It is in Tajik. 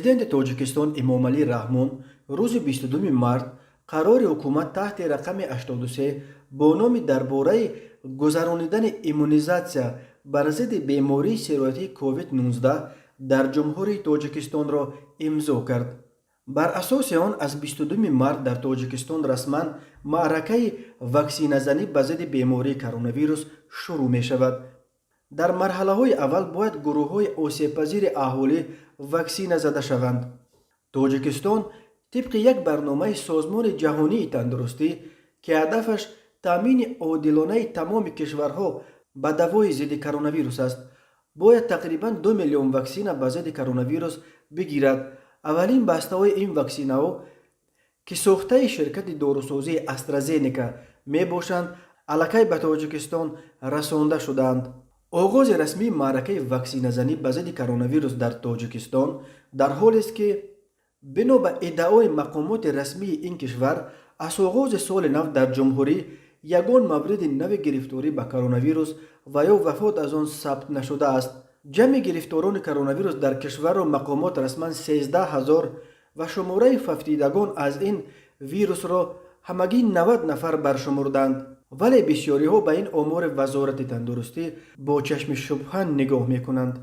Президенти Тоҷикистон Эмомалӣ Раҳмон рӯзи 22 март қарори ҳукумат таҳти рақами 83 бо номи «Дар бораи гузаронидани иммунизатсия бар зидди бемории сироятии COVID-19 дар Ҷумҳурии Тоҷикистонро имзо кард. Бар асоси он аз 22 март дар Тоҷикистон расман маъракаи ваксиназанӣ ба зидди бемории коронавирус шурӯъ мешавад. Дар марҳалаҳои аввал бояд гурӯҳҳои осебпазири аҳолӣ ваксина зада шаванд. Тоҷикистон тибқи як барномаи Созмони ҷаҳонии тандурустӣ, ки ҳадафаш таъмини одилонаи тамоми кишварҳо ба давои зидди коронавирус аст, бояд тақрибан 2 миллион ваксина ба зидди коронавирус бигирад. Аввалин бастаҳои ин ваксинаҳо, ки сохтаи ширкати дорусозии «Астразенека» мебошанд, аллакай ба Тоҷикистон расонда шудаанд. Оғози расмии маъракаи ваксиназанӣ ба зидди коронавирус дар Тоҷикистон дар ҳолест, ки бино ба иддаои мақомоти расмии ин кишвар, аз оғози соли нав дар ҷумҳурӣ ягон мавриди нави гирифторӣ ба коронавирус ва ё вафот аз он сабт нашудааст. Ҷамъи гирифторони коронавирус дар кишварро мақомот расман 13 000 ва шумораи фавтидагон аз ин вирусро ҳамагӣ 90 нафар баршумурданд, вале бисёриҳо ба ин омори Вазорати тандурустӣ бо чашми шубҳа нигоҳ мекунанд.